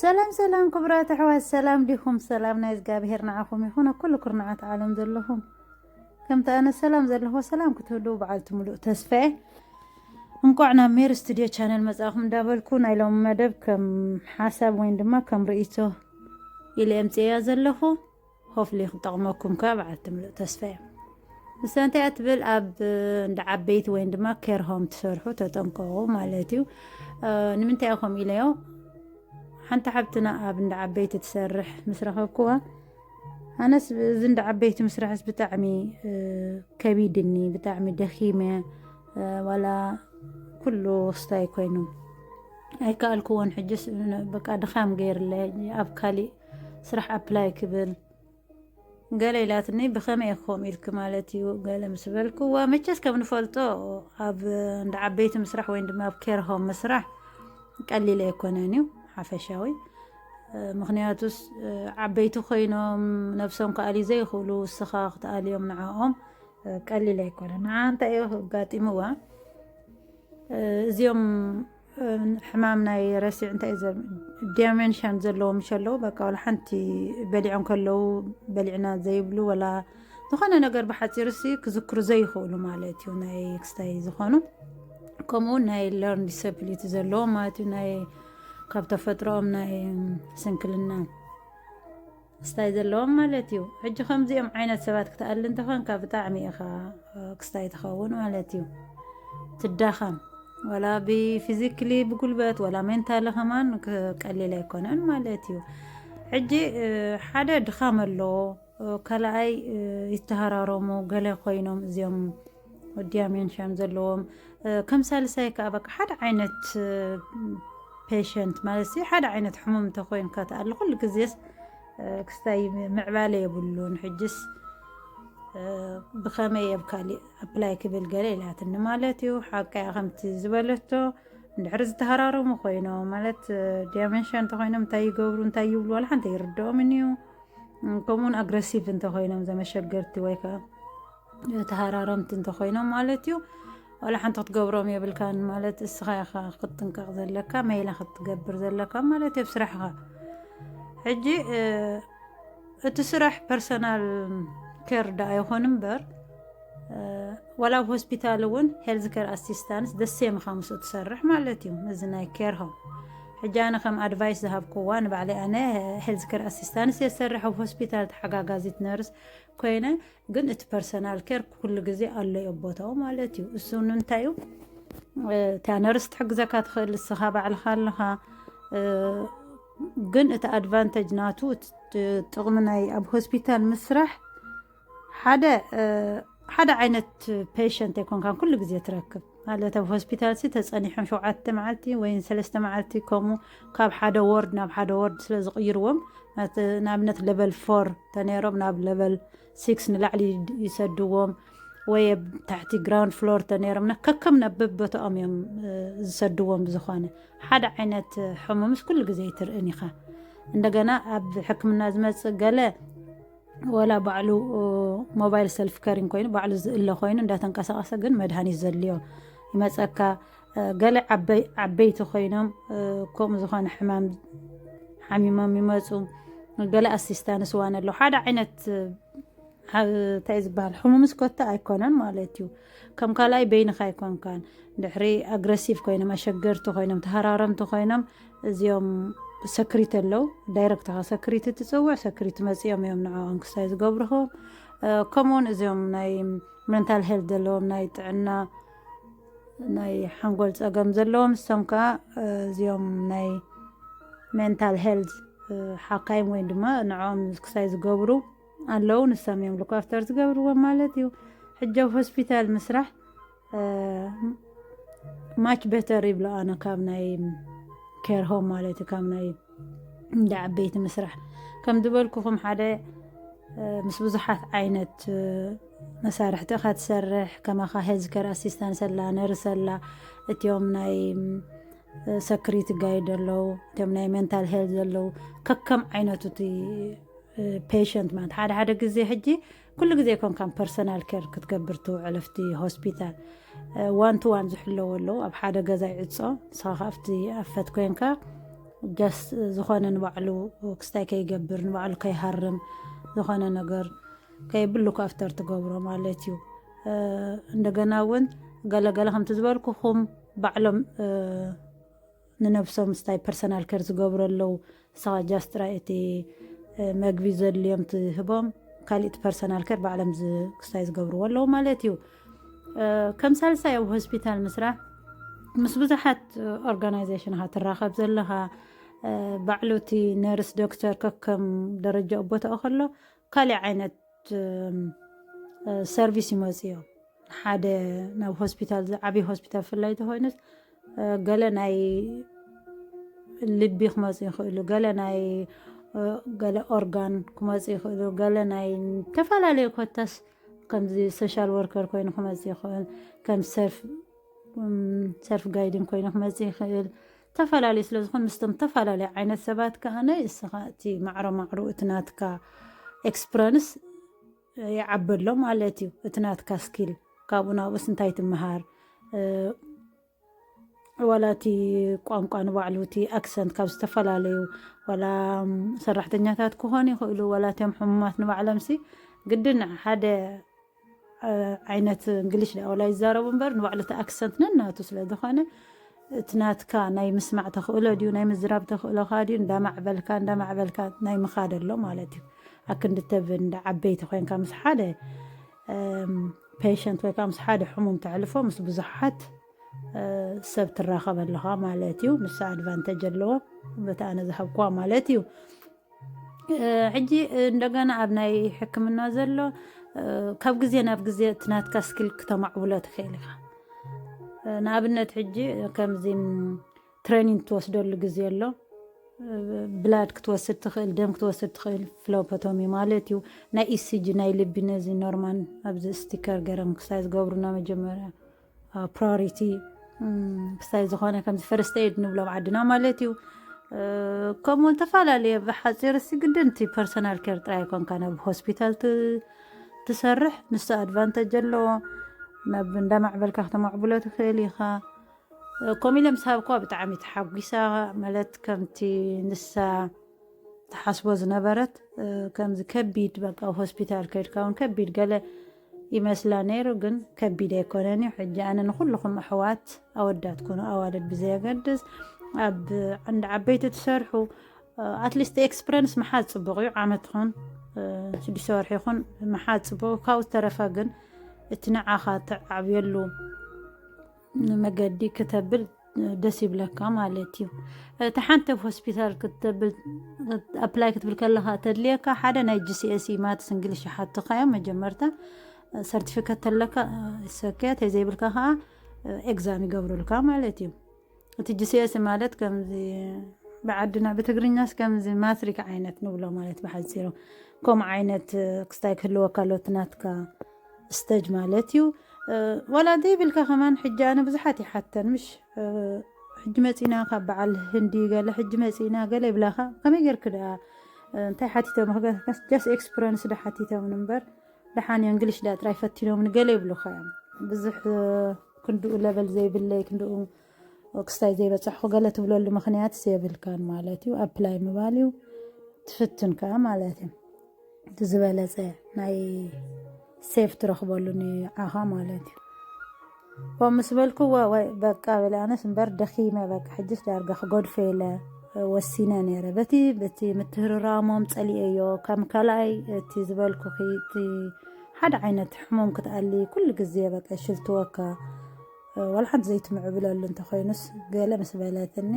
ሰላም ሰላም ክቡራት ኣሕዋት፣ ሰላም ዲኹም? ሰላም ናይ እግዚኣብሄር ንዓኹም ይኹን። ኣብ ኩሉ ኩርናዓት ዓለም ዘለኹም ከምቲ ኣነ ሰላም ዘለኹ ሰላም ክትህልዉ በዓልቲ ሙሉእ ተስፋ እየ። እንቋዕ ናብ ሜሪ ስቱድዮ ቻነል መጻእኹም እንዳበልኩ፣ ናይ ሎሚ መደብ ከም ሓሳብ ወይን ድማ ከም ርእይቶ ኢለ ኣምጽኤያ ዘለኹ። ሆፍሊ ክጠቕመኩም ከ በዓልቲ ሙሉእ ተስፋ እየ። ንሳ እንታይ እያ ትብል? ኣብ እንዳ ዓበይቲ ወይን ድማ ኬር ሆም ትሰርሑ ተጠንቀቑ ማለት እዩ። እ፣ ንምንታይ እየ ከምኡ ኢለዮ? ሓንቲ ሓብትና ኣብ እንዳ ዓበይቲ ትሰርሕ ምስ ረኸብኩዋ፣ ኣነስ እዚ እንዳ ዓበይቲ ምስራሕስ ብጣዕሚ፣ እ፣ ከቢድኒ፣ ብጣዕሚ ደኺመ፣ እ፣ ዋላ ኩሉ ክስታይ ኮይኑ ኣይከኣልኩዎን። ሕጅስ በቃ ድኻም ገይርለ ኣብ ካሊእ ስራሕ ኣፕላይ ክብል ገለ ኢላትኒ። ብኸመይ እየ ከምኡ ኢልኪ ማለት እዩ ገለ ምስ በልኩዋ፣ መቸስ ከም ንፈልጦ ኣብ እንዳ ዓበይቲ ምስራሕ ወይም ድማ ኣብ ኬር ሆም ምስራሕ ቀሊል ኣይኮነን እዩ ሓፈሻዊ። እ፣ ምኽንያቱስ፣ እ፣ ዓበይቲ ኮይኖም ነብሶም ክኣልዩ ዘይኽእሉ፣ እስኻ ክትኣልዮም ንዕኦም፣ እ፣ ቀሊል ኣይኮነን። ንዓ እንታይ እዩ ኣጋጢምዋ? እ፣ እዚኦም፣ እ፣ ሕማም ናይ ረሲዕ እንታይ እዩ ዘ-፣ ዲሜንሽያ ዘለዎም ምሽ ኣለዉ፣ በቃ ዋላ ሓንቲ በሊዖም ከለዉ በሊዕና ዘይብሉ፣ ወላ ዝኾነ ነገር ብሓፂር ሲ ክዝክሩ ዘይኽእሉ ማለት እዩ፣ ናይ ክስታይ ዝኾኑ። ከምኡ እውን ናይ ለርን ዲሰብሊቲ ዘለዎም ማለት እዩ፣ ናይ ካብ ተፈጥሮኦም ናይ ስንክልና ክስታይ ዘለዎም ማለት እዩ። ሕጂ ከምዚኦም ዓይነት ሰባት ክትኣሊ እንተኾንካ ብጣዕሚ ኢኻ፣ እ፣ ክስታይ ትኸውን ማለት እዩ። ትዳኸም፣ ዋላ ብፊዚክሊ ብጉልበት፣ ዋላ ሜንታሊ ከማን ክ-፣ ቀሊል ኣይኮነን ማለት እዩ። ሕጂ፣ እ፣ ሓደ ድኻም ኣለዎ፣ እ፣ ካልኣይ፣ እ፣ ይተሃራረሙ ገለ ኮይኖም እዚኦም ዲሜንሽያ ዘለዎም፣ እ፣ ከም ሳልሳይ ከኣ በቃ ሓደ ዓይነት፣ እ፣ ፔሸንት ማለት ሲ ሓደ ዓይነት ሕሙም እንተኮይንካ ትኣሊ ኩሉ ግዜስ፣ እ፣ ክስታይ ምዕባለ የብሉን። ሕጅስ፣ እ፣ ብኸመይ ኣብ ካሊእ ኣፕላይ ክብል ገለ ኢላትኒ ማለት እዩ። ሓቀያ ከምቲ ዝበለቶ እንድሕሪ ዝተሃራረሙ ኮይኖም ማለት፣ እ፣ ዲሜንሽያ እንተኮይኖም እንታይ ይገብሩ እንታይ ይብሉ ዋላ ሓንቲ ይርድኦምን እዩ። እም፣ ከምኡውን ኣግረሲቭ እንተኮይኖም ዘመሸገርቲ ወይ ከኣ ተሃራረምቲ እንተኮይኖም ማለት እዩ፣ ዋላ ሓንቲ ክትገብሮም የብልካን ማለት እስኻ ኢኻ ክትጥንቀቕ ዘለካ፣ መይላ ክትገብር ዘለካ ማለት እዩ ኣብ ስራሕኻ። ሕጂ፣ እ፣ እቲ ስራሕ ፐርሰናል ኬር ደኣ ይኹን እምበር፣ እ፣ ዋላ ኣብ ሆስፒታል እውን ሄልዝ ኬር ኣሲስታንስ ደሴም ኢኻ ምስኡ ትሰርሕ ማለት እዩ፣ እዚ ናይ ኬር ሆም። ሕጂ ኣነ ከም ኣድቫይስ ዝሃብክዋ ንባዕለይ፣ ኣነ ሄልዝ ኬር ኣሲስታንስ እየ ዝሰርሕ፣ ኣብ ሆስፒታል ተሓጋጋዚት ነርስ ኮይነ፣ ግን እቲ ፐርሰናል ኬር ኩሉ ግዜ ኣሎ እዩ ኣብ ቦታኡ ማለት እዩ። እሱ ንምንታይ እዩ? እ፣ እታ ነርስ ትሕግዘካ ትኽእል፣ እስኻ ባዕልኻ ኣለኻ። እ፣ ግን እቲ ኣድቫንቴጅ ናቱ፣ እቲ ጥቕሚ ናይ ኣብ ሆስፒታል ምስራሕ፣ ሓደ፣ እ፣ ሓደ ዓይነት ፔሸንት ኣይኮንካን ኩሉ ግዜ ትረክብ። ማለት ኣብ ሆስፒታል ሲ ተጸኒሖም ሸውዓተ መዓልቲ ወይ ሰለስተ መዓልቲ ከምኡ ካብ ሓደ ወርድ ናብ ሓደ ወርድ ስለ ዝቕይርዎም፣ ማለት ንኣብነት ለቨል ፎር ተነይሮም ናብ ለቨል ሲክስ ንላዕሊ ይሰድዎም፣ ወይ ኣብ ታሕቲ ግራውንድ ፍሎር ተነይሮም ና-፣ ከከም ናብ በቦታኦም እዮም፣ እ፣ ዝሰድዎም። ብዝኾነ ሓደ ዓይነት ሕሙምስ ኩሉ ግዜ ኣይትርእን ኢኻ። እንደገና ኣብ ሕክምና ዝመጽእ ገለ ወላ ባዕሉ፣ እ፣ ሞባይል ሰልፍ ከሪን ኮይኑ ባዕሉ ዝእለ ኮይኑ እንዳተንቀሳቐሰ ግን መድሃኒት ዘድልዮ ይመጸካ። እ፣ ገለ ዓበይ-፣ ዓበይቲ ኮይኖም፣ እ፣ ከምኡ ዝኾነ ሕማም ሓሚሞም ይመጹ። ገለ ኣሲስታንስ ዋን ኣለዉ። ሓደ ዓይነት፣ እ፣ ዓ-፣ እንታይ ዝበሃል ሕሙምስ ኮታ ኣይኮነን ማለት እዩ። ከም ካልኣይ በይንኻ ኣይኮንካን። ድሕሪ ኣግረሲቭ ኮይኖም፣ ኣሸገርቲ ኮይኖም፣ ተሃራረምቲ ኮይኖም፣ እዚኦም ሰክሪቲ ኣለዉ። ዳይረክት ኢኻ ሰክሪቲ ትጽውዕ፣ ሰክሪቲ መጺኦም እዮም ንዕኦም ክስታይ ዝገብርኹ። እ፣ ከምኡውን እዚኦም ናይ ሜንታል ሄልት ዘለዎም ናይ ጥዕና፣ ናይ ሓንጎል ጸገም ዘለዎም፣ ንሶም ከኣ፣ እ፣ እዚኦም ናይ ሜንታል ሄልት፣ እ፣ ሓካይም ወይ ድማ ንዕኦም ክስታይ ዝገብሩ ኣለዉ። ንሶም እዮም ሉክ ኣፍተር ዝገብርዎም ማለት እዩ። ሕጂ ኣብ ሆስፒታል ምስራሕ፣ እ፣ ማች ቤተር ይብሎ ኣነ ካብ ናይ ኬር ሆም ማለት እዩ፣ ካብ ናይ እንዳ ዓበይቲ ምስራሕ። ከም ዝበልኩኹም ሓደ፣ እ፣ ምስ ብዙሓት ዓይነት፣ እ፣ መሳርሕቲ ኢኻ ትሰርሕ። ከማኻ ሄልዝ ኬር ኣሲስታንስ ኣላ፣ ነርስ ኣላ፣ እቲኦም ናይ፣ እ፣ ሰክሪቲ ጋይድ ኣለዉ፣ እቲኦም ናይ ሜንታል ሄልዝ ኣለዉ። ከከም ዓይነቱ እቲ፣ እ፣ ፔሸንት ማለት ሓደ ሓደ ግዜ ሕጂ ኩሉ ግዜ ኮንካን ፐርሰናል ኬር ክትገብር ትውዕል ኣብቲ ሆስፒታል። እ፣ ዋን ቱ ዋን ዝሕለዎ ኣለዉ። ኣብ ሓደ ገዛ ይዕጾ፣ ንስኻ ከኣ ኣብቲ ኣፈት ኮንካ ጃስ ዝኾነ ንባዕሉ ክስታይ ከይገብር፣ ንባዕሉ ከይሃርም፣ ዝኾነ ነገር ከይብሉ ካፍተር ትገብሮ ማለት እዩ። እንደገና እውን ገለገለ ከምቲ ዝበልኩኹም ባዕሎም ንነብሶም ስታይ ፐርሰናል ከር ዝገብሩ ኣለዉ። ንስኻ ጃስ ጥራይ እቲ መግቢ ዘድልዮም ትህቦም፣ ካሊእ እቲ ፐርሰናል ከር ባዕሎም ክስታይ ዝገብርዎ ኣለዉ ማለት እዩ። ከም ሳልሳይ ኣብ ሆስፒታል ምስራሕ ምስ ብዙሓት ኦርጋናይዜሽን ኢኻ ትራኸብ ዘለኻ። ባዕሉ እቲ ነርስ ዶክተር ከከም ደረጃ ቦታኡ ከሎ ካሊእ ዓይነት ሰርቪስ ይመፅዮ። ሓደ ናብ ሆስፒታል፣ ዓብዪ ሆስፒታል ብፍላይ ተኮይኑስ ገለ ናይ ልቢ ክመፁ ይኽእሉ፣ ገለ ናይ ገለ ኦርጋን ክመፁ ይኽእሉ፣ ገለ ናይ ዝተፈላለዩ ኮታስ ከምዚ ሶሻል ወርከር ኮይኑ ክመፅእ ይኽእል፣ ከም ሰልፍ ጋይድን ኮይኑ ክመፅእ ይኽእል። ተፈላለዩ ስለ ዝኾን ምስቶም ተፈላለዩ ዓይነት ሰባት ከዓነ እስኻ እቲ ማዕሮ ማዕሮ እቲ ናትካ ኤክስፕረንስ ይዓበሎ ማለት እዩ። እቲ ናትካ ስኪል ካብኡ ናብኡስ እንታይ ትምሃር፣ ዋላ እቲ ቋንቋ ንባዕሉ እቲ ኣክሰንት ካብ ዝተፈላለዩ ዋላ ሰራሕተኛታት ክኾኑ ይኽእሉ፣ ዋላ እቶም ሕሙማት ንባዕሎም ሲ ግድን ሓደ ዓይነት እንግሊሽ ዳ ዋላ ይዛረቡ እምበር ንባዕሉ እቲ ኣክሰንት ነናቱ ስለ ዝኾነ እቲ ናትካ ናይ ምስማዕ ተኽእሎ ድዩ ናይ ምዝራብ ተኽእሎኻ ድዩ እንዳማዕበልካ እንዳማዕበልካ ናይ ምኻድ ኣሎ ማለት እዩ። ኣክንዲ ተብ እንዳ ዓበይቲ ኮይንካ ምስ ሓደ ፔሸንት ወይ ከዓ ምስ ሓደ ሕሙም ተሕልፎ ምስ ብዙሓት ሰብ ትራኸብ ኣለኻ ማለት እዩ። ንሳ ኣድቫንተጅ ኣለዎ በቲ ኣነ ዝሃብኳ ማለት እዩ። ሕጂ እንደገና ኣብ ናይ ሕክምና ዘሎ ካብ ግዜ ናብ ግዜ እቲ ናትካ ስኪል ክተማዕብሎ ትኽእል ኢኻ። ንኣብነት ሕጂ ከምዚ ትሬኒንግ ትወስደሉ ግዜ ኣሎ። ብላድ ክትወስድ ትኽእል፣ ደም ክትወስድ ትኽእል፣ ፍሎፖቶሚ ማለት እዩ። ናይ ኢሲጂ ናይ ልቢ ነዚ ኖርማን ኣብዚ ስቲከር ገረም ክሳይ ዝገብሩና መጀመርያ ፕራዮሪቲ ክሳይ ዝኾነ ከምዚ ፈርስት ኤድ ንብሎም ዓድና ማለት እዩ። ከምኡ ዝተፈላለዩ ብሓፂር ሲ ግድን እቲ ፐርሰናል ኬር ጥራይ ኮንካ ናብ ሆስፒታል ትሰርሕ፣ ንሱ ኣድቫንተጅ ኣለዎ። ናብ እንዳማዕበልካ ክተማዕብሎ ትኽእል ኢኻ። ከምኡ ኢለ ምስ ሃብኳ ብጣዕሚ ተሓጒሳ፣ ማለት ከምቲ ንሳ ትሓስቦ ዝነበረት ከምዚ ከቢድ በቃ ኣብ ሆስፒታል ከድካ እውን ከቢድ ገለ ይመስላ ነይሩ፣ ግን ከቢድ ኣይኮነን እዩ። ሕጂ ኣነ ንኩልኹም ኣሕዋት ኣወዳት ኩኑ ኣዋልድ ብዘየገድስ ኣብ ዓንዲ ዓበይቲ ትሰርሑ ኣትሊስት ኤክስፕረንስ ምሓዝ ፅቡቕ እዩ። ዓመት ኹን ሽዱሽተ ወርሒ ይኹን ምሓዝ ፅቡቕ። ካብኡ ዝተረፈ ግን እቲ ንዓኻ ተዓብየሉ መገዲ ክተብል ደስ ይብለካ ማለት እዩ። እቲ ሓንቲ ኣብ ሆስፒታል ክትብል ኣፕላይ ክትብል ከለካ ተድልየካ ሓደ ናይ ጂሲኤስኢ ማትስ እንግሊሽ ይሓቱካ እዮም መጀመርታ። ሰርቲፊከት ተለካ ሰኪያ ተዘይብልካ ከዓ ኤግዛም ይገብሩልካ ማለት እዩ። እቲ ጂሲኤስኢ ማለት ከምዚ ብዓድና ብትግርኛስ ከምዚ ማትሪክ ዓይነት ንብሎ ማለት ብሓፂሩ ከምኡ ዓይነት ክስታይ ክህልወካ ኣሎ እቲ ናትካ ስተጅ ማለት እዩ። ዋላ ዘይብልካ ከማን ሕጂ ኣነ ብዙሓት ይሓተን ምሽ ሕጂ መፂና ካብ በዓል ህንዲ ገለ ሕጂ መፂና ገለ ይብላካ። ከመይ ጌርክ ደኣ እንታይ ሓቲቶም ጃስ ኤክስፕረንስ ዶ ሓቲቶም እምበር ደሓን እንግሊሽ ዳ ጥራይ ፈቲኖም ንገለ ይብሉካ እዮም። ብዙሕ ክንድኡ ለበል ዘይብለይ ክንድኡ ክስታይ ዘይበፃሕኩ ገለ ትብለሉ ምክንያት የብልካን ማለት እዩ። ኣፕላይ ምባል እዩ ትፍትን ከዓ ማለት እዩ። እቲ ዝበለፀ ናይ ሴፍ ትረኽበሉ ንዓኻ ማለት እዩ። ከምኡ ምስ በልክዎ ወይ በቃ በለ ኣነስ እምበር ደኺመ በቃ ሕጅስ ዳርጋ ክገድፎ ኢለ ወሲነ ነይረ። በቲ በቲ ምትህርራሞም ፀሊኤዮ ከም ካልኣይ እቲ ዝበልኩኺ እቲ ሓደ ዓይነት ሕሙም ክትኣሊ ኩሉ ግዜ በቃ ይሽልትወካ ዋላ ሓንቲ ዘይትምዕብለሉ እንተኮይኑስ ገለ ምስ በለትኒ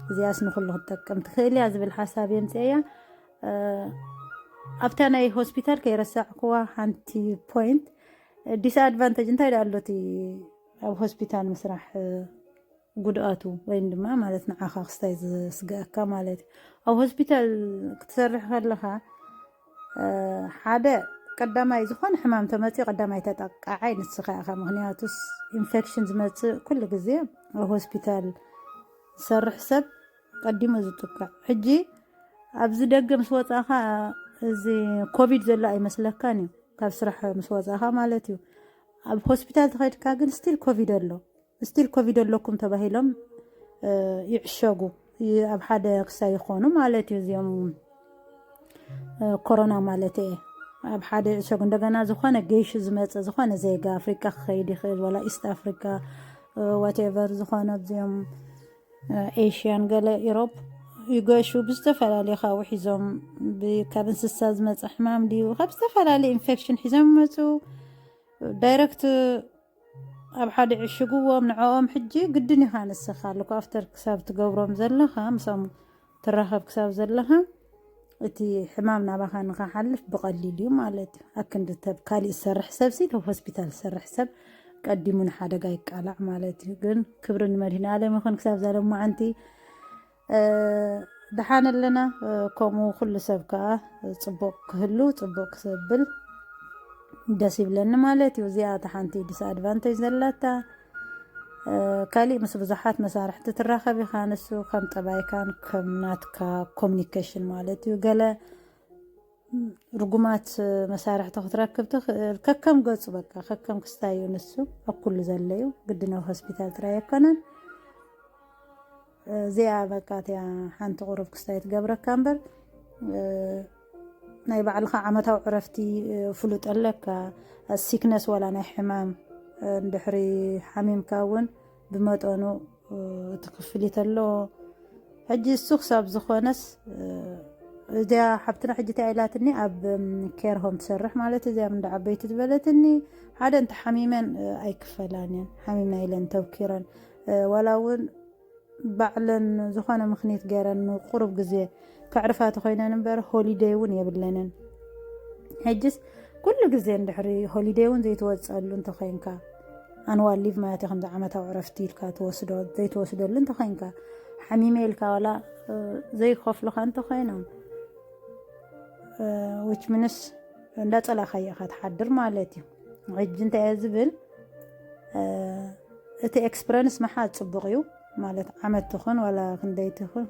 እዚኣስ ንኩሉ ክትጠቅም ትኽእል እያ ዝብል ሓሳብ የምፅኤያ። ኣብታ ናይ ሆስፒታል ከይረሳዕክዋ ሓንቲ ፖይንት ዲስኣድቫንቴጅ እንታይ ደኣ ኣሎ እቲ ኣብ ሆስፒታል ምስራሕ ጉድኣቱ ወይም ድማ ማለት ንዓኻ ክስታይ ዝስግኣካ ማለት እዩ። ኣብ ሆስፒታል ክትሰርሕ ከለኻ ሓደ ቀዳማይ ዝኾነ ሕማም ተመፅዮ ቀዳማይ ተጠቃዓይ ንስኻ ኢኻ። ምክንያቱስ ኢንፌክሽን ዝመፅእ ኩሉ ግዜ ኣብ ሆስፒታል ዝሰርሕ ሰብ ቀዲሙ ዝጥቃዕ። ሕጂ ኣብዚ ደገ ምስ ወፃእኻ እዚ ኮቪድ ዘሎ ኣይመስለካን እዩ ካብ ስራሕ ምስ ወፃእኻ ማለት እዩ። ኣብ ሆስፒታል ተኸድካ ግን ስቲል ኮቪድ ኣሎ። ስቲል ኮቪድ ኣለኩም ተባሂሎም ይዕሸጉ። ኣብ ሓደ ክሳይ ይኾኑ ማለት እዩ። እዚኦም ኮሮና ማለት እየ ኣብ ሓደ እሸግ እንደገና ዝኾነ ገይሹ ዝመፀ ዝኾነ ዜጋ ኣፍሪቃ ክኸይድ ይኽእል፣ ዋላ ኢስት ኣፍሪካ ዋቴቨር ዝኾነ እዚኦም ኤሽያን ገለ ኢሮፕ ይገሹ ብዝተፈላለዩ ካብኡ ሒዞም ካብ እንስሳ ዝመፀ ሕማም ድዩ ካብ ዝተፈላለዩ ኢንፌክሽን ሒዞም ይመፁ። ዳይረክት ኣብ ሓደ ዕሽግዎም ንዕኦም ሕጂ ግድን ኢኻ ንስኻ ልኮ ኣፍተር ክሳብ ትገብሮም ዘለኻ ምሶም ትራኸብ ክሳብ ዘለኻ እቲ ሕማም ናባኻ ንኸሓልፍ ብቐሊል እዩ ማለት እዩ። ኣክንዲ ተብ ካሊእ ዝሰርሕ ሰብ ሲ ተብ ሆስፒታል ዝሰርሕ ሰብ ቀዲሙ ንሓደጋ ይቃላዕ ማለት እዩ። ግን ክብሪ ንመድህን ዓለም ይኹን ክሳብ ዛለማዓንቲ ደሓን ኣለና። ከምኡ ኩሉ ሰብ ከዓ ፅቡቅ ክህሉ ፅቡቅ ክሰብል ደስ ይብለኒ ማለት እዩ። እዚኣ እቲ ሓንቲ ዲስኣድቫንቴጅ ዘላታ። ካሊእ ምስ ብዙሓት መሳርሕቲ ትራኸብ ኢኻ። ንሱ ከም ጠባይካን ከም ናትካ ኮሚኒኬሽን ማለት እዩ። ገለ ርጉማት መሳርሕቲ ክትረክብ ትኽእል። ከከም ገፁ በቃ ከከም ክስታይ እዩ። ንሱ ኣብ ኩሉ ዘሎ እዩ። ግድን ኣብ ሆስፒታል ጥራይ ኣይኮነን። እዚኣ በቃ እቲያ ሓንቲ ቁሩብ ክስታይ ትገብረካ እምበር ናይ ባዕልኻ ዓመታዊ ዕረፍቲ ፍሉጥ ኣለካ። ሲክነስ ዋላ ናይ ሕማም እንድሕሪ ሓሚምካ እውን ብመጠኑ እቲ ክፍሊት ኣሎ። ሕጂ እሱ ክሳብ ዝኾነስ እዚያ ሓብትና ሕጂ እንታይ ኢላትኒ ኣብ ኬር ሆም ትሰርሕ ማለት እዚኣ እንዳ ዓበይቲ ዝበለትኒ ሓደ እንተ ሓሚመን ኣይክፈላን እየን ሓሚምና ኢለን ተብኪረን ዋላ እውን ባዕለን ዝኾነ ምኽኒት ገይረን ንቁሩብ ግዜ ከዕርፋ ተኾይነን እምበር ሆሊደይ እውን የብለንን። ሕጅስ ኩሉ ግዜ እንድሕሪ ሆሊደይ እውን ዘይትወፀሉ እንተኾይንካ ኣንዋል ሊቭ ማለት ከምዚ ዓመታዊ ዕረፍቲ ኢልካ ትወስዶ ዘይትወስደሉ እንተኾይንካ ሓሚመ ኢልካ ዋላ ዘይከፍሉኻ እንተኾይኖም ዊች ምንስ እንዳፀላእኻዮ ኢኻ ትሓድር ማለት እዩ። ሕጂ እንታይ እየ ዝብል እቲ ኤክስፐረንስ መሓዝ ፅቡቕ እዩ ማለት ዓመት ትኹን ዋላ ክንደይ ትኹን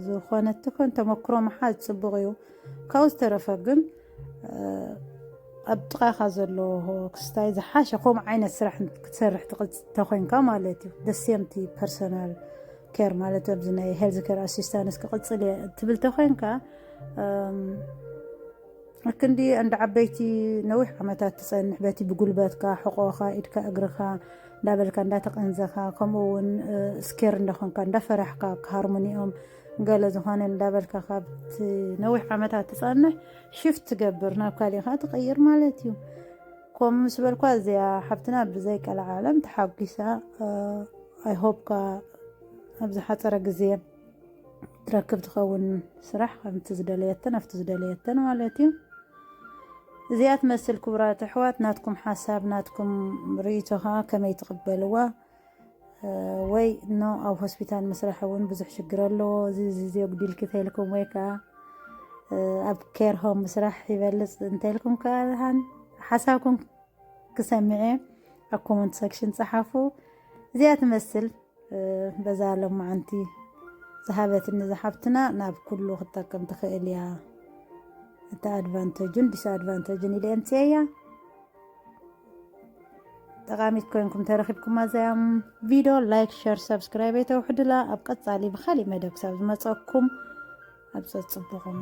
ዝኾነት ትኹን ተመክሮ መሓዝ ፅቡቕ እዩ። ካብኡ ዝተረፈ ግን ኣብ ጥቓኻ ዘሎ ክስታይ ዝሓሸ ከምኡ ዓይነት ስራሕ ክትሰርሕ ተኮይንካ ማለት እዩ። ደሴምቲ ፐርሶናል ኬር ማለት ኣብዚ ናይ ሄልዝ ኬር ኣሲስታንስ ክቕፅል እየ ትብል ተኮይንካ ክንዲ እንዳ ዓበይቲ ነዊሕ ዓመታት ትፀንሕ በቲ ብጉልበትካ ሕቆኻ ኢድካ እግርኻ እንዳበልካ እንዳተቐንዘኻ ከምኡ እውን ስኬር እንዳኾንካ እንዳፈራሕካ ክሃርሙኒኦም ገለ ዝኾነ እንዳበልካ ካብቲ ነዊሕ ዓመታት ትፀንሕ ሽፍት ትገብር ናብ ካሊእ ከዓ ትቐይር ማለት እዩ። ከምኡ ምስ በልኳ እዚኣ ሓብትና ብዘይ ቀልዓለም ተሓጒሳ ኣይሆፕካ ኣብዚ ሓፀረ ግዜ ትረክብ ትኸውን ስራሕ ከምቲ ዝደለየተን ኣብቲ ዝደለየተን ማለት እዩ። እዚኣ ትመስል ክቡራት ኣሕዋት ናትኩም ሓሳብ ናትኩም ርእይቶ ከዓ ከመይ ትቕበልዋ? ወይ ኖ ኣብ ሆስፒታል ምስራሕ እውን ብዙሕ ሽግር ኣለዎ እዚ እዚ የጉዲልኪ ተልኩም ወይ ከዓ ኣብ ኬር ሆም ምስራሕ ይበልፅ እንተልኩም ከዓ ሓሳብኩም ክሰምዐ ኣብ ኮመንት ሰክሽን ፀሓፉ። እዚኣ ትመስል በዛ ሎማዓንቲ ዝሃበትኒ ዝሓብትና ናብ ኩሉ ክትጠቅም ትኽእል እያ። እቲ ኣድቫንተጅን ዲስኣድቫንተጅን ኢለ ኣምፅኤያ። ጠቃሚት ኮይንኩም ተረኪብኩማ ዘያም ቪድዮ ላይክ ሸር ሰብስክራይብ ኣይተውሕድላ። ኣብ ቀፃሊ ብካሊእ መደብ ክሳብ ዝመፀኩም ኣብ ፀፅብኹም